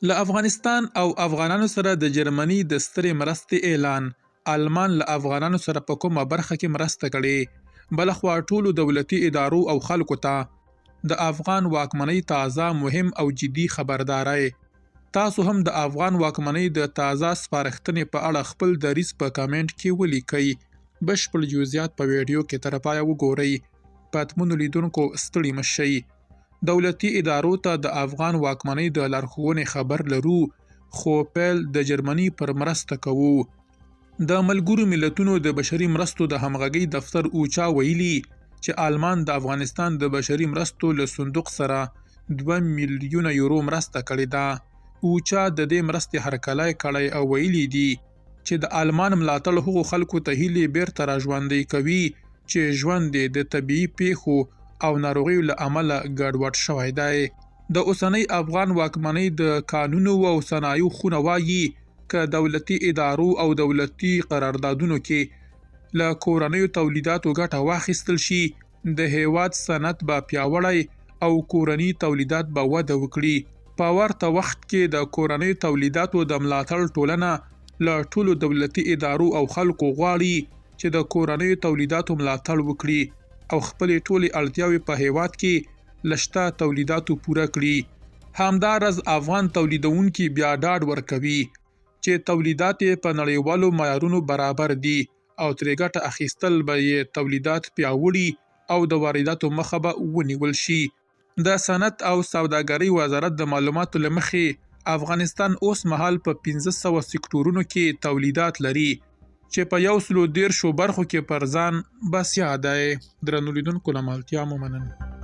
له افغانستان او افغانانو سره د جرمني د سترې مرستې اعلان، آلمان له افغانانو سره په کومه برخه کې مرسته کړې؟ بلخوا ټولو دولتي ادارو او خلکو ته د افغان واکمنۍ تازه، مهم او جدي خبرداری. تاسو هم د افغان واکمنۍ د تازه سپارښتنې په اړه خپل دریځ په کمنټ کې ولیکئ. بشپړ جزیات په ویډیو کې تر پایه وګورئ. پتمنو لیدونکو ستړي مه شئ. دولتي ادارو ته د افغان واکمنۍ د لارښوونې خبر لرو، خو پیل د جرمني پر مرسته کوو. د ملګرو ملتونو د بشري مرستو د همغږۍ دفتر اوچا ویلي، چې آلمان د افغانستان د بشري مرستو له صندوق سره 2 میلیونه یورو مرسته کړې ده. اوچا د دې مرستې هرکلی کړی او ویلي دي، چې د آلمان ملاتړ هغو خلکو ته هیلې بېرته راژوندۍ کوي چې ژوند یې د طبیعي پېښو او ناروغیو له امله ګډوډ شوی دی. د اوسنۍ افغان واکمنۍ د کانونو او صنایعو خونه وايي، که دولتي ادارو او دولتي قراردادونو کې له کورنیو تولیداتو ګټه واخیستل شي، د هېواد صنعت به پیاوړی او کورني تولیدات به وده وکړي. په ورته وخت کې د کورنیو تولیداتو د ملاتړ ټولنه له ټولو دولتي ادارو او خلکو غواړي چې د کورنیو تولیداتو ملاتړ وکړي او خپلې ټولې اړتیاوې په هېواد کې له شته تولیداتو پوره کړي. همداراز افغان تولیدوونکي بیا ډاډ ورکوي چې تولیدات یې په نړیوالو معیارونو برابر دي او ترې ګټه اخیستل به یې تولیدات پیاوړي او د وارداتو مخه به ونیول شي. د صنعت او سوداګرۍ وزارت د معلوماتو له مخې، افغانستان اوس مهال په 500 سکټورونو کې تولیدات لري چې په 130 برخو کې پر ځان بسیا دی. درنو لیدونکو له ملتیا مو مننه.